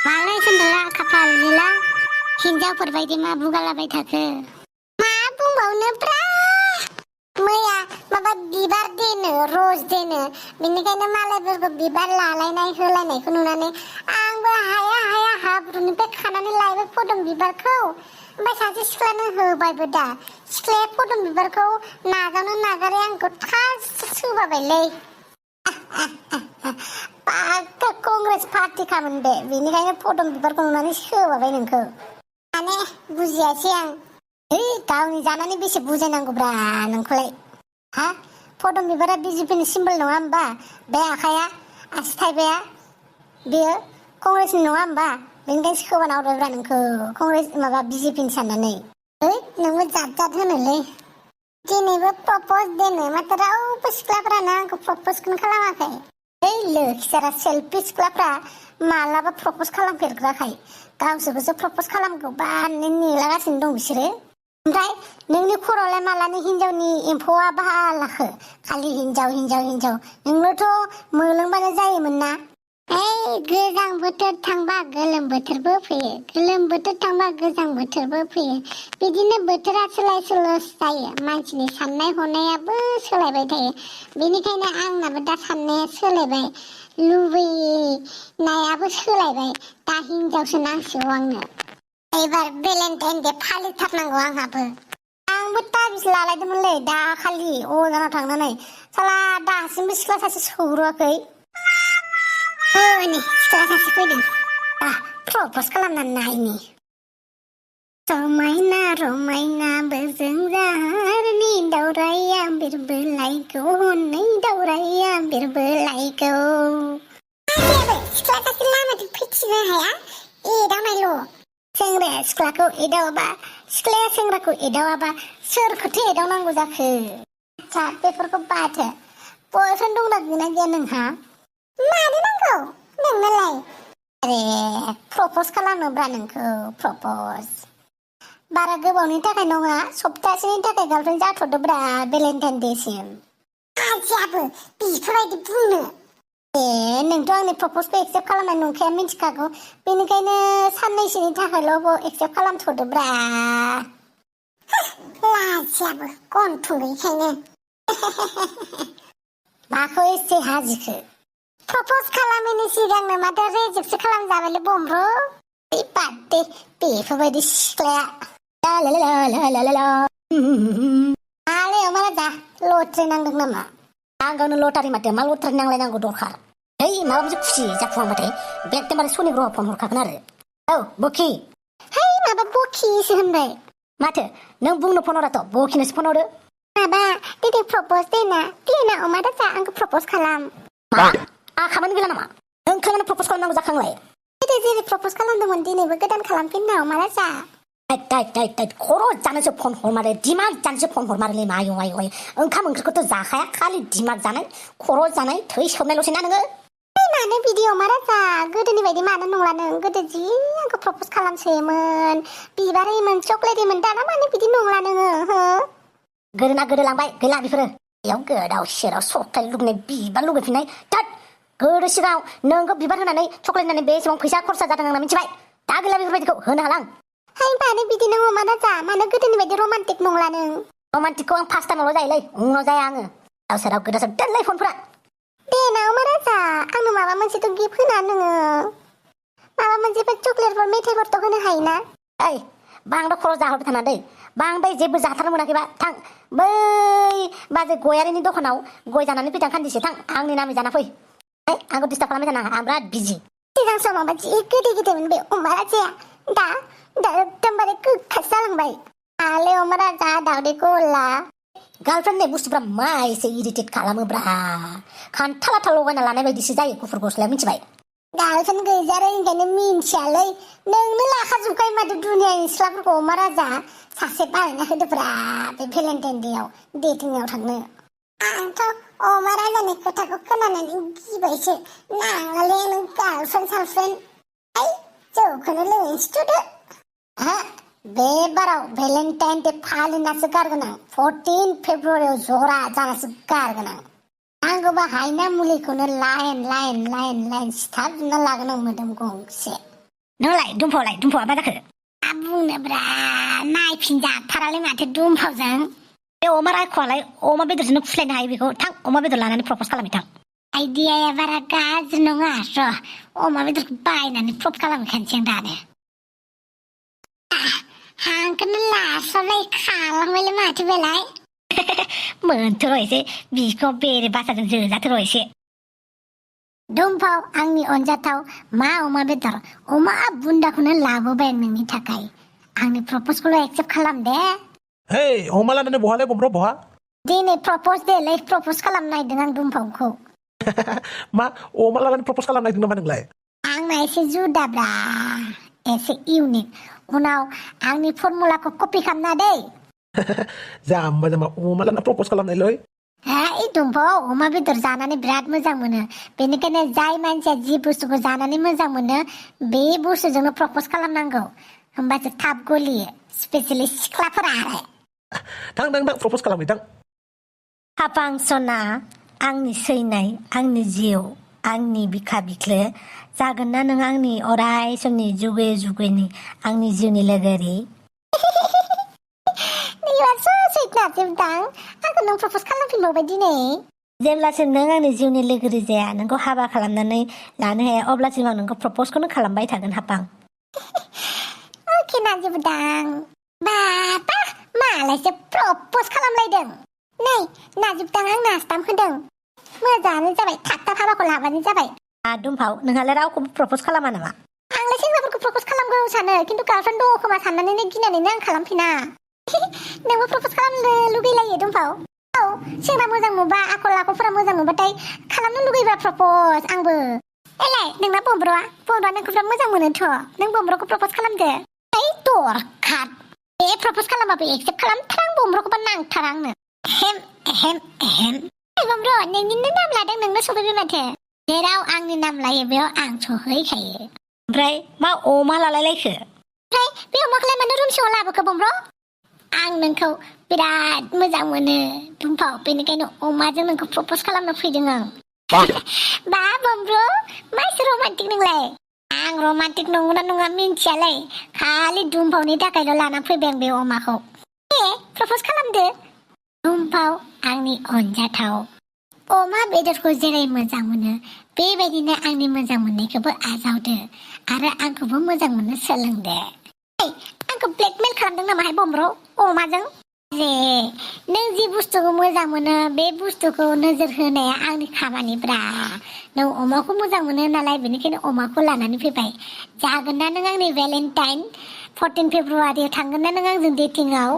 मालाय सोंदोंला खाफाल गैला हिनजावफोरबायदि मा बुगालाबाय थाखो मा बुंबावनोब्रा मैया माबा बिबार देनो रज देनो बेनिखायनो मालायफोरखौ बिबार लालायनाय होलायनायखौ नुनानै आंबो हाया हाब्रुनिफ्राय खानानै लायबाय पदम बिबारखौ ओमफ्राय सासे सिख्लानो होबायबो दा सिख्लाया पदम बिबारखौ नाजावनो नागारै आंखौ थास होबायलै पाक्का कंग्रेस पार्टिखामोन बे बेनिखायनो पदम बिबारखौ नुनानै होबाय नोंखौ माने बुजियासै आं गावनि जानानै बेसे बुजायनांगौब्रा नोंखौलाय हा पदम बिबारा बिजेपिनि सिम्बल नङा होमबा बे आखाइया आसि थाइबाया बेयो कंग्रेसनि नङा होमबा बेनिखायनो सोबाना हरबायब्रा नोंखौ कंग्रेस माबा बिजेपिनि साननानै नोंबो जात होनोलै दिनैबो प्रपज देनो माथो रावबो सिख्लाफ्रानो आंखौ प्रपजखौनो खालामाखै लोखिसारा सेल्फि सिख्लाफ्रा मालाबा प्रपज खालामफेरग्राखाय गावसोरखौसो प्रपज खालामगौ बा नेलागासिनो दं बिसोरो ओमफ्राय नोंनि खर'आवलाय मालानि हिनजावनि एम्फौआ बाहालाखो खालि हिनजाव नोंनोथ' मोलोंबानो जायोमोन ना गोजां बोथोर थांबा गोलोम बोथोरबो फैयो गोलोम बोथोर थांबा गोजां बोथोरबो फैयो बिदिनो बोथोरा सोलाय सोल' जायो मानसिनि साननाय हनायाबो सोलायबाय थायो बेनिखायनो आंनाबो दा साननाया सोलायबाय लुबैनायाबो सोलायबाय दा हिनजावसो नांसिगौ आंनो एबार भेलेन्टाइन दे फालिथारनांगौ आंबो ताबिज लालायदोंमोनलै दाखालि अजानाव थांनानै साला दासिमबो सिख्ला सासे सौग्रावाखै नै सिख्ला सासे फैदों प्रपज खालामनानै नायनि समायना रमायना बोजों जाहारनि दावराया बिरबोलायगौ हनै दावराया बिरबोलायगौ सिख्ला सासे लामाथिं फैथिनो हाया एदावनायल' सेंग्राया सिख्लाखौ एदावाबा सिख्लाया सेंग्राखौ एदावाबा सोरखौथो एदावनांगौ जाखो आच्छा बेफोरखौ बाथो बयफ्रेन्ड दंना गैया नोंहा मानो नांगौ नोंनोलाय प्रपज खालामनोब्रा नोंखौ प्रपज बारा गोबावनि थाखाय नङा सप्तासेनि थाखाय गार्लफ्रेन्ड जाथ'दोब्रा भेलेन्टाइन डेसिम आजाबो बेफोरबायदि बुंनो नोंथ' आंनि प्रपजखौ एक्सेप्ट खालामनाय नंखाया मिथिखागौ बेनिखायनो साननैसोनि थाखायल' एक्सेप्ट खालामथ'दोब्रा लाजियाबो गन्थं गैयिखायनो माखौ एसे हाजिखो प्रपज खालामैनि सिगांनो माथो रेजेक्टसो खालामजाबायलै बमब्रु बाददे बेफोरबायदि सिख्लाया आले माला जा लटारि नांदों नामा आं गावनो लटारि माथो मा लटारि नांलायनांगौ दरखार माबा मोनसे खुसि जाफुहांबाथाय एकदमबारे सनि ग्रहआव फन हरखागोन आरो बखि माबा बखिसो होनबाय माथो नों बुंनो फन हराथ' बखिनोसो फन हरो माबा दिनै प्रपज देना प्लेनाव अमा दाजा आंखौ प्रपज खालाम मा खामानि गैला नामा नों खामानि प्रपज खालामनांगौ जाखांलाय जेरै प्रपज खालामदोंमोन दिनैबो गोदान खालामफिनना अमा दाजा खर' जानोसो फन हरमारो दिमाग जानोसो फन हरमारोलै आयौ ओंखाम ओंख्रिखौथ' जाखाया खालि दिमाग जानाय खर' जानाय थै सोबनायल'सै ना नोङो मानो बिदि अमा राजा गोदोनि बायदि मानो नंला नों गोदो जि आंखौ प्रपज खालामसोयोमोन बिबार होयोमोन चक्लेट होयोमन दाना मानो बिदि नंला नोङो हो गोदोना गोदोलांबाय गैला बेफोरो बेयाव गोदाव सोराव सफ्थाय लुगैनाय बिबार लुगैफिननाय थोद गोदो सिगाङाव नोंखौ बिबार होनानै चक्लेट होनानै बेसेबां फैसा खरसा जादों आंना मिथिबाय दा गैला बेफोरबायदिखौ होनो हाला आं मानो बिदि नों अमा राजा मानो गोदोनि बायदि रमान्टिक नंला नों रमान्टिकखौ आं फार्स्ट टाइमावल' जायोलै उनाव जाया आङो दाव सोराव गोदाव सोराव दोनलै फनफोरा देना अमा राजा आंनो माबा मोनसेथ' गिफ्ट होना नोङो माबा मोनसेफोर चक्लेटफोर मेथाइफोरथ' होनो हायोना बांद्राय खर' जाहरबाय थाना दै बांद्राय जेबो जाथारनो मोनाखैबा थां बै बाजै गयारिनि दखानाव गय जानानै फैथां खान्दिसे थां आंनि नामै जाना फै आंखौ डिस्टार्ब खालामबाय थानाङा आं बिराद बिजि सिगां समावबा जि गोदै बे अमा राजाया दा एकदमबारे गोखासो जालांबाय आले अमा राजा दावदै गला गार्लफ्रेन्ड होननाय बुस्थुफ्रा मा एसे इरिटेट खालामोब्रा खान्थालाथा लगायना लानाय बायदिसो जायो गुफुर गस्लाया मिथिबाय गार्लफ्रेन्ड गैजारो ओंखायनो मिन्थियालै नोंनो लाखाजोबखायो माथो दुनियानि सिख्लाफोरखौ अमा राजा सासे बानायना होदोब्रा बे भेलेन्टाइन डेआव डेटिंआव थांनो आंथ' अमा राजानि खोथाखौ खोनानानै गिबायसो नांलालै नों गार्लफ्रेन्ड सार्लफ्रेन्ड जौखौनो लोंनोसो थुदो बे बाराव भेलेन्टाइन डे फालिनासो गारगोन आं 14 फेब्रुवारियाव जरा जानासो गारगोन आं नांगौबा हायना मुलिखौनो लाइन सिथाबजोबना लागोन आं मोदोम गंसे नोंलाय दुमफावआ मा जाखो बुंनोब्रा नायफिनजाथारालै माथो दुमफावजों बे अमा रायख'आलाय अमा बेदरजोंनो फुस्लायनो हायो बेखौ थां अमा बेदर लानानै प्रप'ज खालामनो थां आइडियाया बारा गाज्रि नङा र' अमा बेदरखौ बायनानै प्रप खालामखानोसै आं दानो हांखौनो लास्रावलाय खालामबायलै माथो बेलाय मोनथ'र' एसे बिखौ बेरे बासाजों जोजाथ'र' एसे दुमफाव आंनि अनजाथाव मा अमा बेदर अमा बुन्दाखौनो लाबोबाय नोंनि थाखाय आंनि प्रप'जखौल' एक्सेप्ट खालाम दे हे अमा लानानै बहालाय बमब्र बहा दिनै प्रप'ज देलै प्रप'ज खालामनो नागिरदों आं दुमफावखौ मा अमा लानानै प्रप'ज खालामनो नागिरदों नामा नोंलाय आंना एसे जुदाब्रा एसे इउनिक उनाव आंनि फर्मुलाखौ कपि खालामना दै जाम्बा अमा लाना प्रप'ज खालामनायलै हाय दुमफाव अमा बेदर जानानै बिराद मोजां मोनो बेनिखायनो जाय मानसिया जि बुस्थुखौ जानानै मोजां मोनो बे बुस्थुजोंनो प्रप'ज खालामनांगौ होमबासो थाब गलियो स्पेसियेलि सिख्लाफोरा आरो थां प्रप'ज खालामहैथां हाबां सना आंनि सैनाय आंनि जिउ आंनि बिखा बिख्लो जागोन ना नों आंनि अराय समनि जुगे जुगैनि आंनि जिउनि लोगोरि आंखौ नों प्रप'ज खालामफिनबावबाय दिनै जेब्लासिम नों आंनि जिउनि लोगोरि जाया नोंखौ हाबा खालामनानै लानो हाया अब्लासिम आं नोंखौ प्रप'जखौनो खालामबाय थागोन हाबां अके नाजिबदां बाबा मालायसो प्रप'ज खालामलायदों नै नाजिबदां आंनो आसथाम होदों मोजाङानो जाबाय थाब थाब हाबाखौ लाबानो जाबाय दुमफाव नोंहालाय रावखौबो प्रप'ज खालामा नामा आंलाय सेंग्राफोरखौ प्रप'ज खालामगौ सानो खिन्थु गार्लफ्रेन्ड दङ खोमा साननानैनो गिनानैनो आं खालामफिना नोंबो प्रप'ज खालामनो लुगैलायो दुमफाव औ सेंग्रा मोजां नुबा आखलफोरा मोजां नुबाथाय खालामनो लुगैबा प्रप'ज आंबो एलाय नोंना बमब्र'आ नोंखौ बिराद मोजां मोनोथ' नों बमब्र'खौ प्रप'ज खालामदो ओइ दरखार बे प्रप'ज खालामाबो एक्सेप्ट खालामथार आं बमब्र'खौबा नांथारा आंनो एहेम एहेम एहेम बमब्र' नोंनिनो नाम लादों नोंनो सफैबाय माथो जेराव आंनि नाम लायो बेयाव आं सहैखायो ओमफ्राय मा अमा लालायलायखो ओमफ्राय बे अमाखौलाय मानो रुम सिङाव लाबोखो बमब्र' आं नोंखौ बिराद मोजां मोनो दुमफाव बेनिखायनो अमाजों नोंखौ प्रप'ज खालामनो फैदों आं बा बमब्र' मा एसे रमान्टिक नोंलाय आं रमान्टिक नंगौना नङा मिन्थियालै खालि दुमफावनि थाखायल' लाना फैबाय आं बे अमाखौ प्रप'ज खालामदो दुमफाव आंनि अनजाथाव अमा बेदरखौ जेरै मोजां मोनो बेबायदिनो आंनि मोजां मोननायखौबो आजावदो आरो आंखौबो मोजां मोननो सोलोंदो आंखौ ब्लेकमेल खालामदों नामाहाय बमब्र' अमाजों जे नों जि बुस्थुखौ मोजां मोनो बे बुस्थुखौ नोजोर होनाया आंनि खामानिब्रा नों अमाखौ मोजां मोनो नालाय बेनिखायनो अमाखौ लानानै फैबाय जागोन ना नों आंनि भेलेन्टाइन 14 फेब्रुवारियाव थांगोन ना नों आंजों डेटिंआव